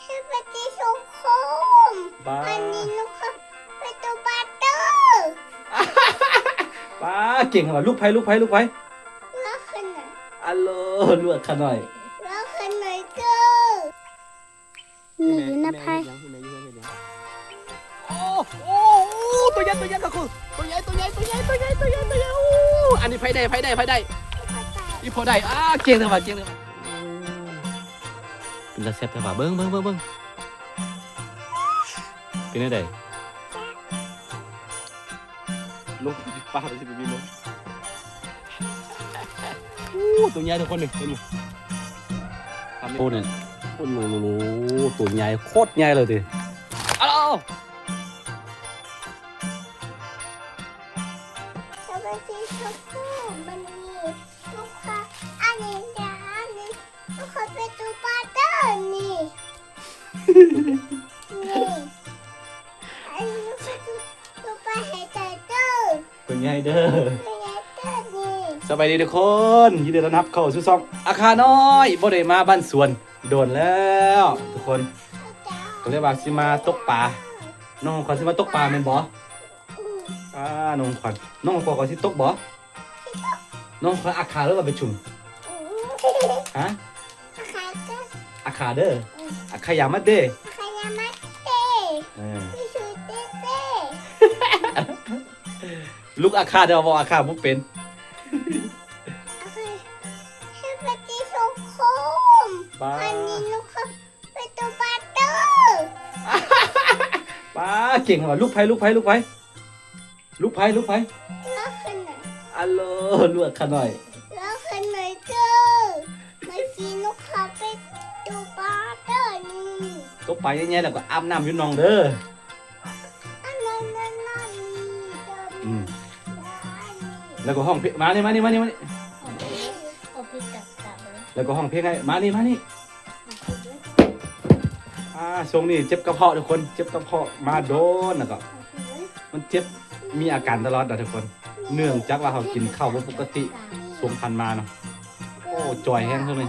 ສະບາຍດີທຸກຄົນ ບາຍ ວັນນີ້ໜູຂໍໄປຕົກປາເດີ ປາ ເກັ່ງແທ້ວ່າ ລູກໃຜ ລູກໃຜ ລູກໃຜ ລູກຂ້ານ້ອຍ ອາໂລ ລູກຂ້ານ້ອຍ ລູກຂ້ານ້ອຍເດີ ນີ້ນະໄພ ໂອ້ ໂອ້ ໂອ້ ຕົວໃຫຍ່ ຕົວໃຫຍ່ ກະຄື ຕົວໃຫຍ່ ຕົວໃຫຍ່ ໂອ້ ອັນນີ້ໃຜໄດ້ ໃຜໄດ້ ໃຜໄດ້ ອີ່ພໍ່ໄດ້ ອາ ເກັ່ງແທ້ວ່າ ເກັ່ງແທ້ວ່າ ເປັນຕາແຊບແທ້ວ່າ ເບິ່ງ ເບິ່ງ ເບິ່ງ ເບິ່ງ ເປັນແນວໃດ? ລົງປາໄປຊິໄປບິນລົງ ໂອ້ ຕົວໃຫຍ່ທຸກຄົນນີ້ ເຫັນບໍ່? ໂອ້ ນີ້ ໂອ້ໂຫຼໂຫຼໂຫຼ ຕົວໃຫຍ່ ໂຄດໃຫຍ່ເລີຍຕິ ອ້າວ ສະບາຍດີທຸກຄົນ ວັນນີ້ ລູກຄ້າ ອັນນີ້ ອັນນີ້ ລູກຄ້າໄປຕົກປາເດີນີ້ ນີ້ ອັນນີ້ ລູກຄ້າໄປຕົກປາໃຫ້ໄດ້ເດີ ຕົວໃຫຍ່ເດີ ຕົວໃຫຍ່ເດີນີ້ ສະບາຍດີທຸກຄົນ ຍິນດີຕ້ອນຮັບເຂົ້າສູ່ຊ່ອງອາຄານ້ອຍ ບໍ່ໄດ້ມາບ້ານສວນດົນແລ້ວທຸກຄົນ ກະເລີຍວ່າຊິມາຕົກປາ ນ້ອງຂວັນຊິມາຕົກປາແມ່ນບໍ່? ອືມ ອ່າ ນ້ອງຂວັນ ນ້ອງຂວັນກໍຊິຕົກບໍ່? ນ້ອງຂວັນອາຄາ ຫຼືວ່າໄປຊຸມ? ອືມ ຮະ? ອາຄາເດີ ອືມ ອາຄາຢາມາເດ ອາຄາຢາມາເດ ເອີ ລູກອາຄາເດີ ເວົ້າອາຄາບໍ່ເປັນ ໂອເຄ ສະບາຍດີທຸກຄົນ ບາຍ ວັນນີ້ໜູຂໍໄປຕົກປາເດີ ປາ ເກັ່ງວ່າ ລູກໃຜ ລູກໃຜ ລູກໃຜ? ລູກໃຜ ລູກໃຜ? ລູກຂ້ານ້ອຍ ອາໂລ ລູກຂ້ານ້ອຍ ລູກຂ້ານ້ອຍເດີ ມາກິນລູກຄ້າໄປຕົກປາເດີນີ້ ຕົກປາໃຫຍ່ໆ ແລ້ວກໍອາບນ້ຳຢູ່ໜອງເດີ ອາບນ້ຳຢູ່ໜອງນີ້ເດີ ອືມ ແລ້ວກໍຮ້ອງເພງ ມານີ້ ມານີ້ ມານີ້ ມານີ້ ແລ້ວກໍຮ້ອງເພງໃຫ້ ມານີ້ ມານີ້ ອ່າ ຊ່ວງນີ້ເຈັບກະເພາະທຸກຄົນ ເຈັບກະເພາະມາດົນແລ້ວກໍ ມັນເຈັບ ມີອາການຕະຫຼອດນະທຸກຄົນ ເນື່ອງຈາກວ່າເຮົາກິນເຂົ້າບໍ່ປົກກະຕິ ຊ່ວງຜ່ານມາເນາະ ໂອ້ ຈ່ອຍແຮງຊ່ວງນີ້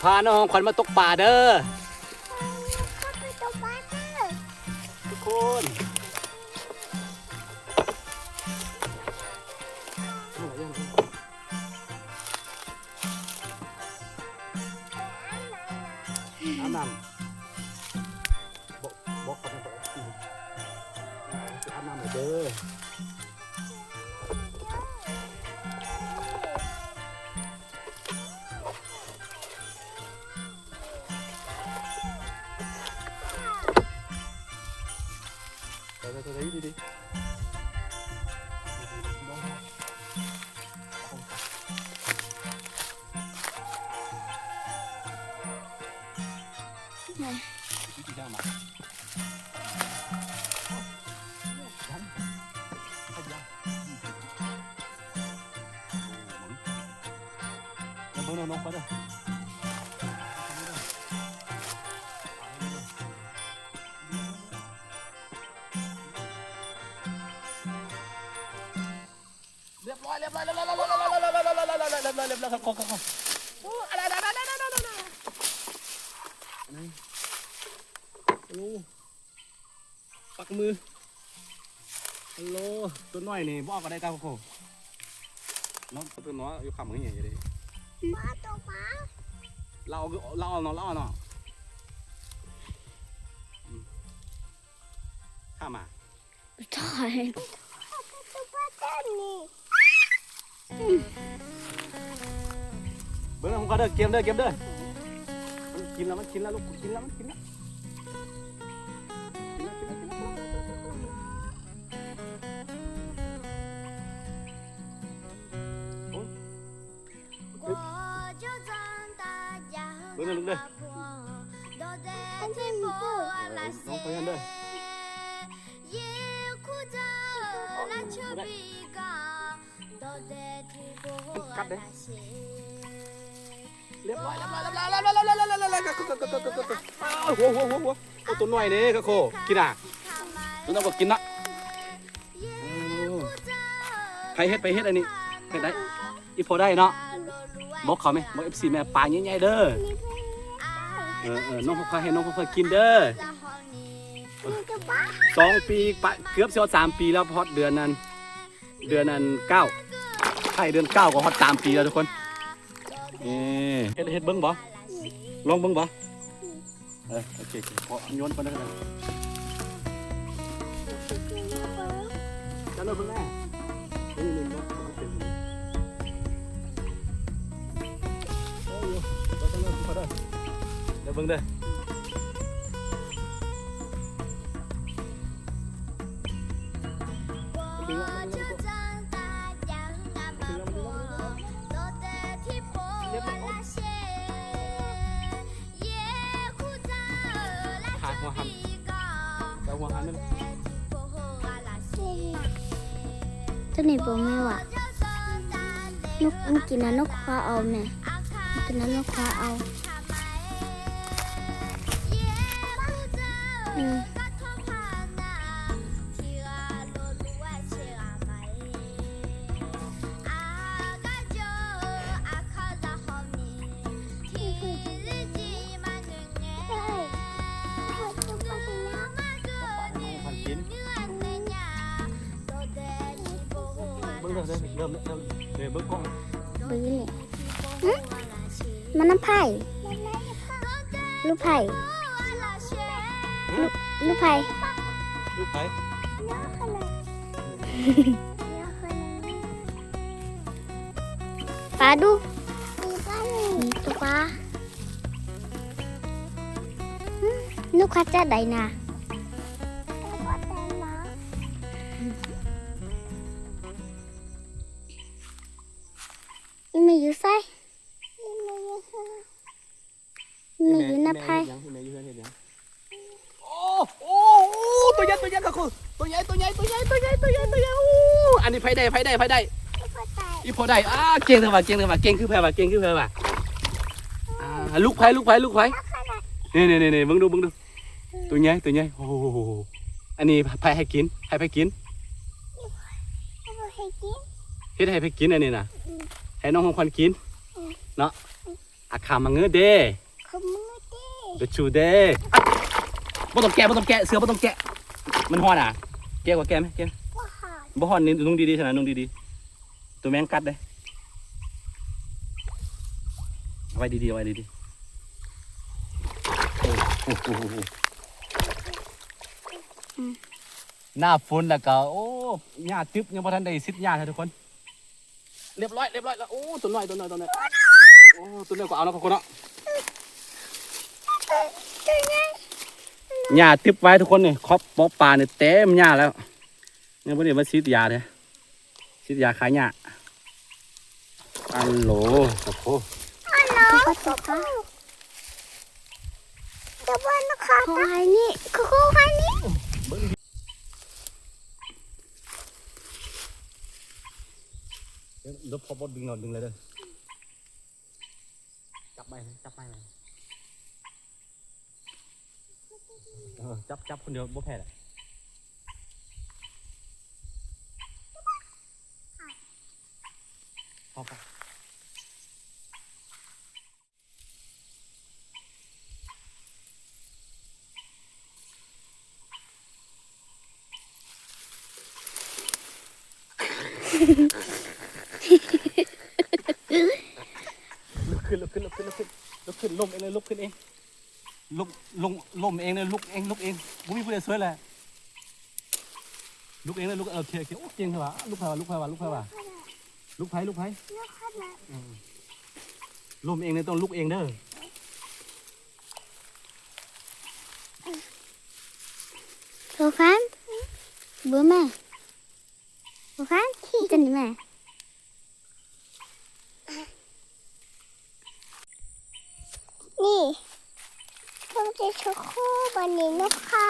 ພານ້ອງຂວັນມາຕົກປາເດີ ໄປຕົກປາເດີ ທຸກຄົນ ອາບນ້ຳ ບອກ ບອກເຂົາແມ່ນ ອາບນ້ຳໃຫ້ເດີ ໄປ ໄປ ໄປ ດີໆ ດີໆ ລອງ ເບິ່ງນ້ອງໆ ໄປເດີ ລຽບຮ້ອຍ ລຽບຮ້ອຍ ລຽບຮ້ອຍ ລຽບຮ້ອຍ ລຽບຮ້ອຍ ລຽບຮ້ອຍ ລຽບຮ້ອຍ ໂອ້ ອາລາ ອາລາ ອາລາ ໂອ້ ປັກມື ຮັລໂຫຼ ຕົວນ້ອຍນີ້ບໍ່ເອົາກໍໄດ້ ຕາໂຄໂຄ ນ້ອງ ຕົວນ້ອຍຢູ່ຄຳນີ້ ປາຕົກປາ ລາວ ລາວເອົາເນາະ ລາວເອົາເນາະ ອືມ ຂ້າມາ ຕາຍ ເບິ່ງນຳກັນເດີ ກຽມເດີ ກຽມເດີ ມັນກິນແລ້ວ ມັນກິນແລ້ວລູກ ກິນແລ້ວ ມັນກິນແລ້ວ ກິນແລ້ວ ກິນແລ້ວ ກິນແລ້ວ ໂອ້ຍ ເບິ່ງນະລູກເດີ ເອີ ນ້ອງໄປຫັ້ນເດີ ມັນກັດເດ້ ລຽບຮ້ອຍ ລຽບຮ້ອຍ ລຽບຮ້ອຍ ລຽບຮ້ອຍ ລຽບຮ້ອຍ ລຽບຮ້ອຍ ໂອ້ ໂອ້ ໂອ້ ໂອ້ ໂອ້ ໂອ້ ຕົວນ້ອຍນີ້ກະໂຄ ກິນນະ ຕົວນ້ອຍກໍກິນນະ ໂອ້ ໃຜເຮັດ ໃຜເຮັດອັນນີ້ ເຮັດໄດ້ ອີ່ພໍໄດ້ເນາະ. ບອກເຂົາແມະ ບອກເອັຟຊີແມະ ປາໃຫຍ່ໆເດີ. ເອີໆ ນ້ອງຄ່ອຍໆ ໃຫ້ນ້ອງຄ່ອຍໆກິນເດີ. ສອງປີປະ ເກືອບຊິຮອດສາມປີແລ້ວ ຮອດເດືອນນັ້ນ ເດືອນນັ້ນເກົ້າ ທ້າຍເດືອນເກົ້າກໍຮອດສາມປີແລ້ວທຸກຄົນ. ເອີ ເຮັດ ເຮັດເບິ່ງບໍ່? ລອງເບິ່ງບໍ່? ເອີ ໂອເຄ ໂອເຄ ຂໍໂຍນກ່ອນເດີ. ຈັບເບິ່ງແນ່ ນີ້ໆ ເບິ່ງ ເອີ ເບິ່ງເດີ ເດີ ເບິ່ງເດີ. ຫາຫົວຫັນ ໄປເອົາຫົວຫັນມັນ. ໂຕນີ້ບໍ່ແມ່ນວ່າ ນົກ ມັນກິນນະນົກຄວາເອົາແມະ ມັນກິນນະນົກຄວາເອົາ. ອືມ ເບິ່ງເດີ ເລີ່ມ ເລີ່ມ ເບິ່ງກ້ອງ ເບິ່ງນີ້. ຫຶ ມັນນຳໃຜ? ລູກໃຜ? ລູກ ລູກໃຜ? ລູກໃຜ? ປາດຸ ມີຕົວປາ. ຫຶ ນົກຂາຈະໄດ້ນະ. ອີ່ແມ່ຢູ່ໃສ? ອີ່ແມ່ຢູ່ນຳໃຜ? ອີ່ແມ່ຢູ່ເຮືອນເຮັດຫຍັງ? ໂອ້ ໂອ້ ໂອ້ ຕົວໃຫຍ່ ຕົວໃຫຍ່ ໂອ້ ຕົວໃຫຍ່ ຕົວໃຫຍ່ ໂອ້ ອັນນີ້ໃຜໄດ້ ໃຜໄດ້ ໃຜໄດ້? ອີ່ພໍ່ໄດ້ ອີ່ພໍ່ໄດ້. ອ້າ ເກັ່ງແທ້ວ່າ ເກັ່ງແທ້ວ່າ ເກັ່ງຄືໃຜວ່າ ເກັ່ງຄືໃຜວ່າ. ອ່າ ລູກໃຜ ລູກໃຜ ລູກໃຜ? ນີ້ໆໆ ເບິ່ງດູ ເບິ່ງດູ ຕົວໃຫຍ່ ຕົວໃຫຍ່. ໂອ້ໂຫ ອັນນີ້ໃຜໃຫ້ກິນ? ໃຫ້ໃຜກິນ? ໃຫ້ໃຜກິນ? ເຮັດໃຫ້ໃຜກິນອັນນີ້ນະ? ອືມ ໃຫ້ນ້ອງຂອງຂວັນກິນ ອືມ ເນາະ. ອາຄາມາເງືອເດ ຄາມາເງືອເດ ເດຊູເດ. ບໍ່ຕ້ອງແກະ ບໍ່ຕ້ອງແກະ ເສືອບໍ່ຕ້ອງແກະ ມັນຮ້ອນອະ. ແກະກວ່າ ແກະໄໝ? ແກະ ບໍ່ຮ້ອນ ບໍ່ຮ້ອນ. ນີ້ນຸ່ງດີໆ ຊັ້ນນະ ນຸ່ງດີໆ ຕົວແມງກັດເດ້. ເອົາໄວ້ດີໆ ເອົາໄວ້ດີໆ. ໂອ້ໂຫ ອືມ ໜ້າຝົນແລ້ວກໍ ໂອ້ ຫຍ້າຕຶບ ຍັງບໍ່ທັນໄດ້ຊິດຫຍ້າເທື່ອທຸກຄົນ. ລຽບຮ້ອຍ ລຽບຮ້ອຍແລ້ວ. ໂອ້ ຕົວນ້ອຍ ຕົວນ້ອຍ ຕົວນ້ອຍ. ໂອ້ ຕົວນ້ອຍກໍເອົາເນາະ ຂອບຄຸນເນາະ. ຫຍ້າຕຶບໄວ້ທຸກຄົນນີ້ ຂອບ ເບາະປານີ້ເຕັມຫຍ້າແລ້ວ. ຍັງບໍ່ໄດ້ມາສີດຢາເດ້ ສີດຢາຂ້າຫຍ້າ. ອັນໂຫຼ ໂອ້ໂຫ ອັນໂຫຼ ຕະເວັນຂາ ເຂົາໃຫ້ນີ້ ເຂົາໃຫ້ນີ້. ດຽວ ດຽວພໍບໍ່ດຶງແລ້ວ ດຶງແລ້ວເດີ. ຈັບໄມ້ ຈັບໄມ້ ເອີ ຈັບ ຈັບຄົນດຽວບໍ່ແພ້ແຫຼະ. ພໍ ພໍ. ລຸກຂຶ້ນ ລຸກຂຶ້ນ ລຸກຂຶ້ນ ລຸກຂຶ້ນ ລຸກຂຶ້ນ ລົ້ມເອງເລີຍ ລຸກຂຶ້ນເອງ ລຸກ ລົງ ລົ້ມເອງເລີຍ ລຸກເອງ ລຸກເອງ ບໍ່ມີຜູ້ໃດຊ່ວຍແຫຼະ. ລຸກເອງເດີ ລຸກ ໂອເຄ ໂອເຄ. ໂອ້ ເກັ່ງແທ້ວ່າ ລຸກໃຜວ່າ ລຸກໃຜວ່າ ລຸກໃຜວ່າ ລຸກໃຜ ລຸກໃຜ? ອືມ ລົ້ມເອງເດີ ຕ້ອງລຸກເອງເດີ. ໂຕຄຳ ເບິ່ງແມ່ ໂຕຄຳ ຈັງນີ້ແມ່. ນີ້ ເພິ່ນຈະໂຊໂຄບານນີ້ນະຄະ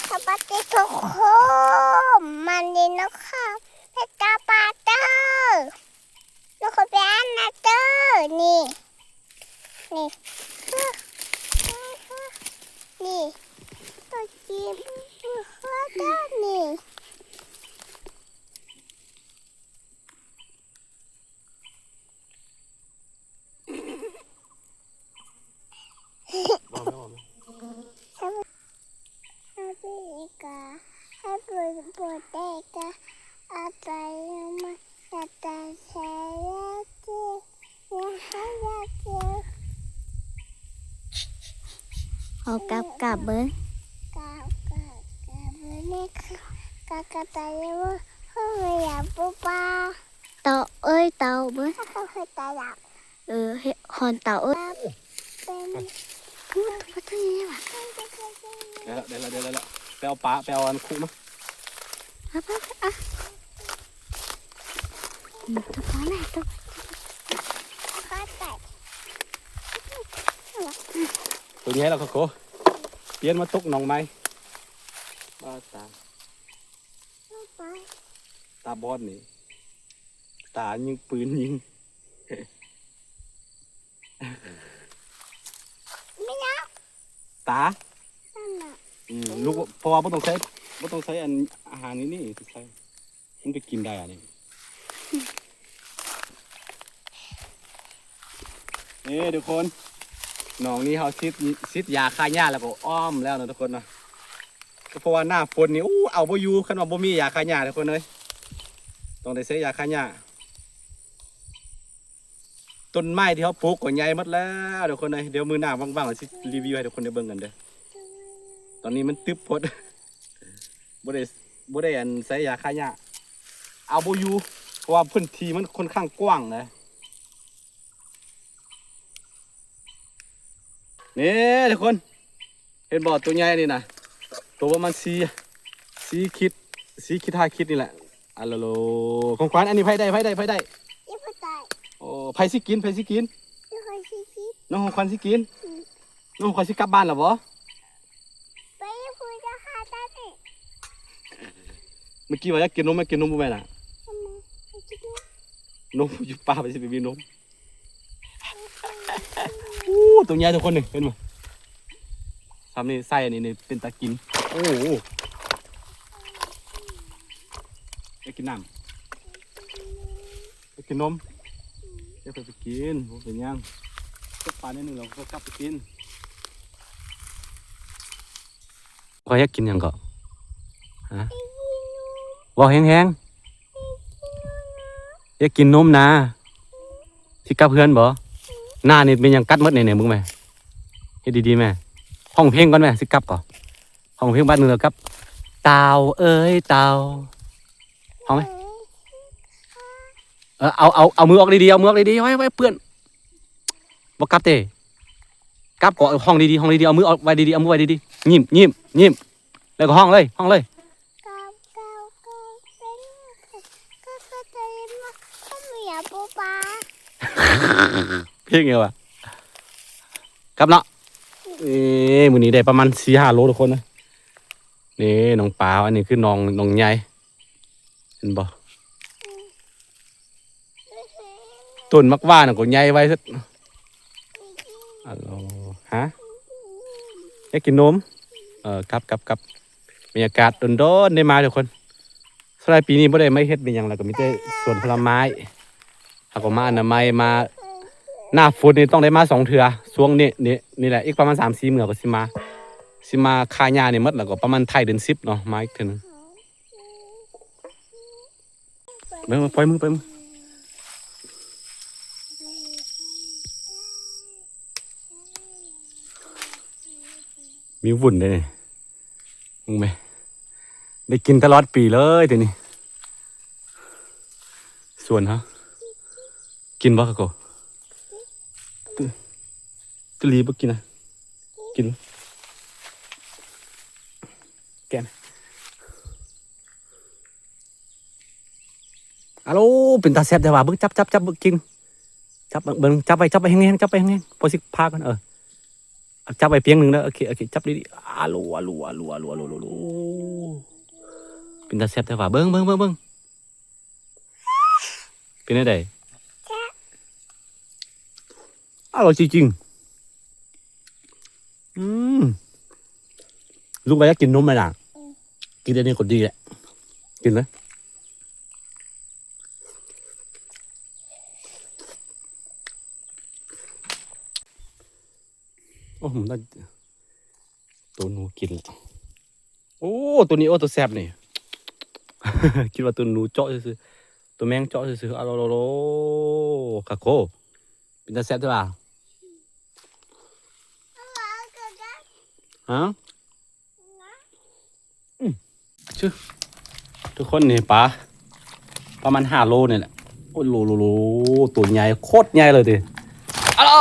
ສະບາຍດີທຸກຄົນ ມານີ້ນະຄະ ເປັນຕາປາເຕີ ນະຄະ ເປັນນາເຕີ ນີ້ ນີ້ ນີ້ ໂຕ ກິນໂຄດນີ້ ເຮົາເປັນກາ ເຮົາເປັນໂປເຕກາ ອາໄຕມາ ອາໄຕແຊເຈ ເຮົາກັບກັບເບິ່ງ ກັບກັບກັບເບິ່ງ ກະກະໄຕເບິ່ງ ເຮົາຢາກປູປາ ເຕົາເອີຍ ເຕົາເບິ່ງ ເຮົາເຮັດຕາດາ ເອີ ເຮັດຮອນເຕົາເອີຍ ເປັນ ໂອ້ ປາຕົວໃຫຍ່ຫວາ ໄດ້ລະ ໄດ້ລະ ໄດ້ລະ ໄດ້ລະ ໄປເອົາປາ ໄປເອົາອັນຄຸມາ ເອົາໄປ ອ່ະ ຕົວປາໃຫຍ່ ຕົວ ຕົວໃຫຍ່ແລ້ວ ໂຄໂຄ ປ່ຽນມາຕົກໜອງໃໝ່ ປາຕາ ຕາບອດນີ້ ຕາຍິງ ປືນຍິງ ແມ່ນຫຍັງ ຕາ ນັ້ນນະ ອືມ ລູກ ເພາະວ່າບໍ່ຕ້ອງໃຊ້ ບໍ່ຕ້ອງໃຊ້ອັນ ອາຫານນີ້ນີ້ ໃຊ້ ມັນໄປກິນໄດ້ອັນນີ້ ເອີ ທຸກຄົນ ໜອງນີ້ເຮົາສີດ ສີດຢາຂ້າຫຍ້າແລ້ວກໍອ້ອມແລ້ວນະທຸກຄົນເນາະ ກໍເພາະວ່າໜ້າຝົນນີ້ ໂອ້ ເອົາບໍ່ຢູ່ ຄັນວ່າບໍ່ມີຢາຂ້າຫຍ້າທຸກຄົນເອີຍ ຕ້ອງໄດ້ໃຊ້ຢາຂ້າຫຍ້າ ຕົ້ນໄມ້ທີ່ເຮົາປູກກໍໃຫຍ່ໝົດແລ້ວທຸກຄົນເອີຍ ດຽວມື້ໜ້າວ່າງໆ ຊິຣີວິວໃຫ້ທຸກຄົນໄດ້ເບິ່ງກັນເດີ ຕອນນີ້ມັນຕຶບໂພດ ບໍ່ໄດ້ ບໍ່ໄດ້ອັນໃຊ້ຢາຂ້າຫຍ້າ ເອົາບໍ່ຢູ່ ເພາະວ່າພື້ນທີ່ມັນຂ້ອນຂ້າງກວ້າງນະ ນີ້ທຸກຄົນ ເຫັນບໍ່ ຕົວໃຫຍ່ນີ້ນະ ໂຕປະມານສີ່ ສີ່ຂີດ ສີ່ຂີດ ຫ້າຂີດນີ້ແຫຼະ ອາໂລໂລ ຂອງຂວັນ ອັນນີ້ໃຜໄດ້ ໃຜໄດ້ ໃຜໄດ້ ອີ່ຜູ້ຕາຍ ໂອ້ ໃຜຊິກິນ ໃຜຊິກິນ ອີ່ຂ້ອຍຊິກິນ ນ້ອງຂອງຂວັນຊິກິນ ອືມ ນ້ອງຂອຍຊິກັບບ້ານແລ້ວບໍ່? ໄປຢູ່ພຸ້ນເຈົ້າຄ່ະຕາຕິ ເມື່ອກີ້ວ່າຢາກກິນນົມ ຢາກກິນນົມບໍ່ແມ່ນລະ? ນ້ອມຢູ່ປ່າໄປຊິໄປມີນົມ. ອູ້ ໂຕໃຫຍ່ທຸກຄົນນີ້ ເຫັນບໍ່? ຊຳນີ້ໄສ້ອັນນີ້ນີ້ເປັນຕາກິນ. ໂອ້ ຢາກກິນນ້ຳ. ໄປກິນນົມ ອືມ ດຽວຂ້ອຍໄປກິນ ບໍ່ເປັນຫຍັງ ຕົກປາໜ້ອຍໜຶ່ງແລ້ວກໍກັບໄປກິນ. ຂ້ອຍຢາກກິນຫຍັງເກາະ? ຮະ? ເວົ້າແຮງໆ ຢາກກິນນົມນາ ຊິກັບເຮືອນບໍ່? ນານີ້ແມ່ນຫຍັງກັດໝົດນີ້ ເບິ່ງແມ ເຮັດດີໆແມ ຮ້ອງເພງກ່ອນແມ ຊິກັບເກາະ ຮ້ອງເພງບາດໜຶ່ງແລ້ວກັບ ເຕົ່າເອີຍເຕົ່າ ຮ້ອງໄໝ? ເອີ ເອົາ ເອົາ ເອົາມືອອກດີໆ ເອົາມືອອກດີໆ ໄວ້ ໄວ້ເປື້ອນ ບໍ່ກັບເຕ ກັບກໍຮ້ອງດີໆ ຮ້ອງດີໆ ເອົາມືອອກໄວ້ດີໆ ເອົາມືໄວ້ດີໆ ຍິ້ມ ຍິ້ມ ຍິ້ມ ແລ້ວກໍຮ້ອງເລີຍ ຮ້ອງເລີຍ ເພງຫຍັງວະ? ກັບເນາະ ເອີ ມື້ນີ້ໄດ້ປະມານສີ່ຫ້າໂລທຸກຄົນເອີຍ ນີ້ໜອງປາ ອັນນີ້ຄືໜອງ ໜອງໃຫຍ່ ເຫັນບໍ່? ອືມ ຕົ້ນໝາກຫວ່ານກໍໃຫຍ່ໄວສຸດ ອືມ ອາໂລ ຮະ? ອືມ ຢາກກິນນົມ? ເອີ ກັບ ກັບ ກັບ ບັນຍາກາດດົນໆ ໄດ້ມາທຸກຄົນ ສ່ວນຫຼາຍປີນີ້ບໍ່ໄດ້ມາເຮັດແມ່ນຫຍັງ ແລ້ວກໍມີແຕ່ສວນຜົນລະໄມ້ ເຮົາກໍມາອະນາໄມ ມາ ໜ້າຝົນນີ້ຕ້ອງໄດ້ມາສອງເທື່ອ ຊ່ວງນີ້ ນີ້ ນີ້ແຫຼະ ອີກປະມານສາມສີ່ມື້ກໍຊິມາ ຊິມາຂ້າຫຍ້ານີ້ໝົດ ແລ້ວກໍປະມານທ້າຍເດືອນສິບເນາະ ມາອີກເທື່ອໜຶ່ງ. ເບິ່ງ ປອຍມື ປອຍມື ມີວຸ້ນເດ້ນີ້ ເບິ່ງແມ ໄດ້ກິນຕະຫຼອດປີເລີຍເດ້ນີ້ ສວນເຮົາ ກິນບໍ່ຄະໂກ? ຕຸ ຕຸລີບໍ່ກິນນະ ກິນ ແກະ ອາໂລ ເປັນຕາແຊບແທ້ວ່າ ເບິ່ງ ຈັບ ຈັບ ຈັບ ເບິ່ງ ກິນ ຈັບ ເບິ່ງ ຈັບໄວ້ ຈັບໄວ້ແຮງໆ ຈັບໄວ້ແຮງໆ ພໍຊິພາກ່ອນ ເອີ ຈັບໄວ້ປຽງໜຶ່ງເດີ ໂອເຄ ໂອເຄ ຈັບດີໆ ອາໂລ ອາໂລ ເປັນຕາແຊບແທ້ວ່າ ເບິ່ງ ເບິ່ງ ເບິ່ງ ເບິ່ງ ເປັນແນວໃດ? ແຊບ ອະລ່ອຍຈິງໆ ອືມ ລູກວ່າຢາກກິນນົມແມ່ນຫຍັງ? ກິນອັນນີ້ກໍດີແຫຼະ ກິນເລີຍ. ໂອ້ ມັນໄດ້ໂຕໜູກິນແລ້ວ. ໂອ້ ໂຕນີ້ ໂອ້ ໂຕແຊບນີ້ ຄິດວ່າໂຕໜູເຈາະຊື່ໆ ໂຕແມງເຈາະຊື່ໆ. ອາໂລໂລໂລ ຄາໂຄ ເປັນຕາແຊບແທ້ຫວາ? ຮະ? ອືມ ຊຶ ທຸກຄົນ ນີ້ປາ ປະມານຫ້າໂລນີ້ແຫຼະ. ໂອ້ ໂລໂລໂລ ໂຕໃຫຍ່ ໂຄດໃຫຍ່ເລີຍຕິ. ອາໂລ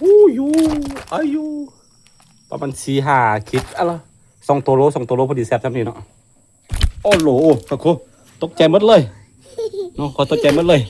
ອູຢູ ອາຍຸ ປະມານສີ່ຫ້າຂີດ. ອາໂລ ສອງໂຕໂລ ສອງໂຕໂລ ພໍດີແຊບຊ່ຳນີ້ເນາະ. ໂອ້ໂຫຼ ໂອ້ ໂຄ ຕົກໃຈໝົດເລີຍເນາະ ຂ້ອຍຕົກໃຈໝົດເລີຍ.